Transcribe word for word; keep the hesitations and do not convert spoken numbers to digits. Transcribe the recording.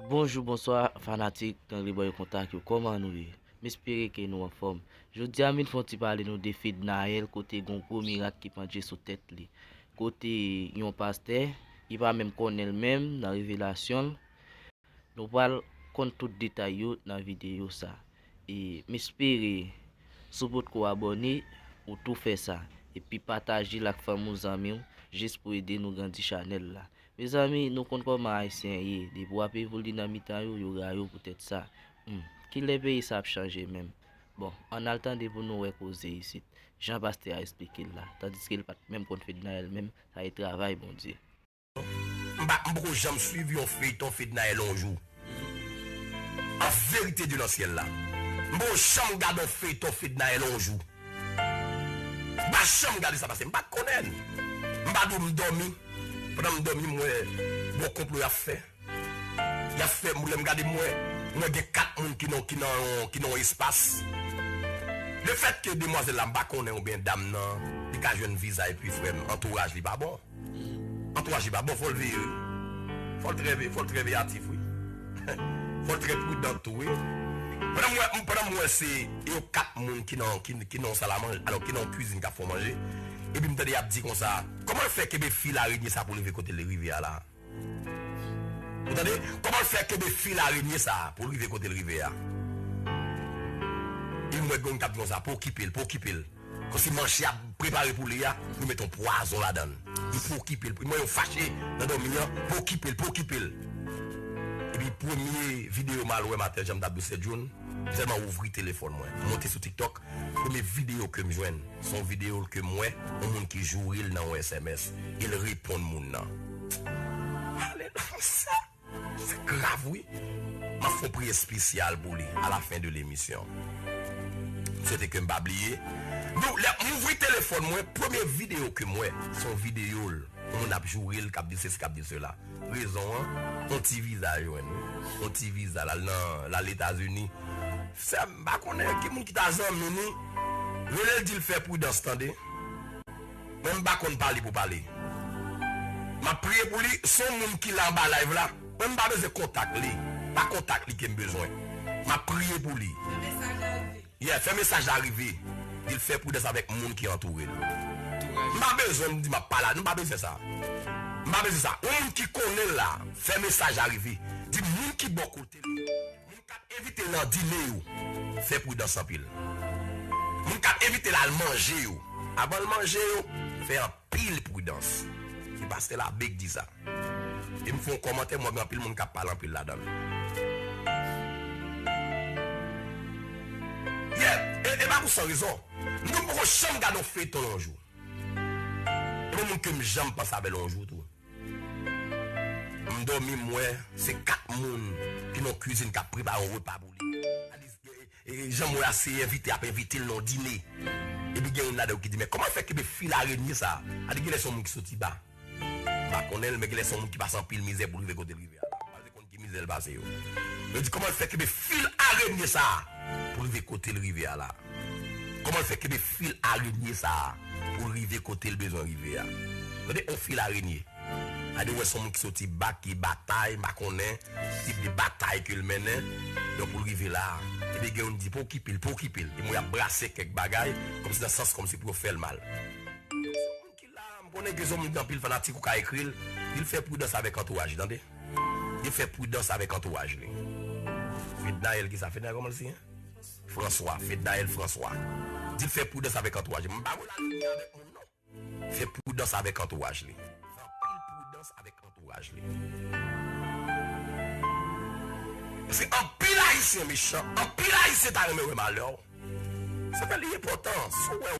Bonjou, bonswa, fanatik Gangly Boy Kontak yo, kòman nou ye? M espere ke nou anfòm. Jodi a, m vin fè yon ti pale nou de Fednaelle, kote gon gwo mirak ki pandje sou tèt li. Kote yon pastè, li pa menm konnen l menm nan revelasyon l. Nou pral konn tout detay yo nan videyo sa. E m espere, si w potko abòne, ou tou fè sa. Epi pataje l ak fanmi w, zanmi w, jis pou ede nou grandi chanèl la. Mezanmi, nou konn kòman Ayisyen ye. Depi w ap evoli nan mitan yo, yo rayi w poutèt sa. Hmm, kilè peyi sa ap chanje menm? Bon, ann al tande pou nou wè koze isit. Jan pastè a esplike l la, tandiske l pa t menm konn Fednaelle menm, sa e travay Bondye. M pa, m poko janm swiv yon feyton Fednaelle yon jou. An verite de nan syèl la. M poko janm gade yon feyton Fednaelle yon jou. M pa janm gade sa pase, m pa t konnen. M pa di w m dòmi. Pandan m dòmi, m wè gwo konplo y ap fè. Y ap fè, m lè m gade, m wè, m wè gen kat moun ki nan, ki nan, ki nan yon espas. Lefètke demwazèl la, m pa konnen, oubyen dam nan, li ka jwenn viza epi, frè m, antouraj li pa bon. Antouraj li pa bon, fò l veye, wi. Fò l trè veye, fò l trè veyatif, wi. Fò l trè pridan tou, wi. Pandan m wè, pandan m wè se yo kat moun ki nan, ki, ki nan yon sal a manje, alò ki nan yon kwizin k ap fè manje, epi m tande y ap di konsa, kòman l fè kenbe fil arenye sa pou l rive kote l rive a la? Ou tande? Kòman l fè kenbe fil arenye sa a pou l rive kote l rive a? E m wè gen moun k ap di konsa, pa okipe l, pa okipe l. Kòmsi manje ap prepare pou li a, pou met yon pwazon ladan l. Li pa okipe l. M wè yo fache nan dòmi an, pa okipe l, pa okipe l. Epi premye videyo m al wè maten, jan m t ap di w, sèt June, m sèlman ouvri telefòn mwen. M monte sou TikTok, premye videyo ke m jwenn, se yon videyo ke m wè, yon moun ki joure l nan yon S M S, e l reponn moun nan. Alelouya! Se grav, wi. M ap fè yon priyè espesyal pou li a la fen de lemisyon. M swete ke m pa bliye. Nou, lè m ouvri telefòn mwen, premye videyo ke m wè, se yon videyo l, yon moun ap joure l, k ap di sesi, k ap di sela. Rezon an, yon ti viza l jwenn, wi. Yon ti viza l al nan, l al Etazini. Sè m, m pa konnen ki moun ki ta zanmi ni. Rele l, di l fè pridans, tande. Mwen m pa konn pale pou pale. M ap priye pou li, se yon moun ki la anba live la. Mwen m pa bezwen kontak li. Pa kontak li ke m bezwen. M ap priye pou li. Fè mesaj la rive. Yeah, fè mesaj la rive. Di l fè pridans avèk moun ki antoure l. Antouraj. M pa bezwen m di m ap pale a, nou pa bezwen sa. M pa bezwen sa. Yon moun ki konnen l la, fè mesaj la rive. Di moun ki bò kote l yo. Moun k ap envite l nan dine yo, fè pridans anpil. Moun k ap envite l al manje yo, avan l manje yo, fè anpil pridans. Se pastè Labe k di sa. E m fè yon kòmantè, m wè gen anpil moun k ap pale anpil ladan l. Yeah, e, e pa pou san rezon. M di w m poko janm gade yon feyton yon jou. E yon moun ke m janm panse avè l yon jou tou. M dòmi, m wè se kat moun ki nan kwizin k ap prepare yon repa pou li. Alis, e, e, jan m wè a, se envite ap envite l nan yon dine. Epi gen youn ladan yo ki di, men kòman l fè kenbe fil arenye sa a? Adi, genlè se yon moun ki soti ba. M pa konnen l, men genlè se yon moun ki pase anpil mizè pou l rive kote l rive a la. M pa vle konn ki mizè l pase yo. Yo di, kòman l fè kenbe fil arenye sa a pou l rive kote l rive a la? Kòman l fè kenbe fil arenye sa a pou l rive kote l bezwen rive a? Tande, yon fil arenye. Adi, w wè se yon moun ki soti ba, ki batay, m pa konnen, tip de batay ke l mennen. Donk, pou l rive la, epi gen youn di, pa okipe l, pa okipe l. Epi y ap brase kèk bagay, kòmsi nan sans, kòmsi pou yo fè l mal. Ki la, m konnen ke se yon moun ki gen anpil fanatik, ou ka ekri l, di l fè pridans avèk antouraj li, tande. Di l fè pridans avèk antouraj li. Fednaelle, kisa? Fednaelle, kòman l siyen? François, Fednaelle François. Di l fè pridans avèk antouraj li. M pa wè lalimyè avèk moun, non. Fè pridans avèk antouraj li. Fè anpil pridans avèk antouraj li. Paske anpil Ayisyen mechan, anpil Ayisyen ta renmen wè malè w. Sa fè li enpòtan, si w wè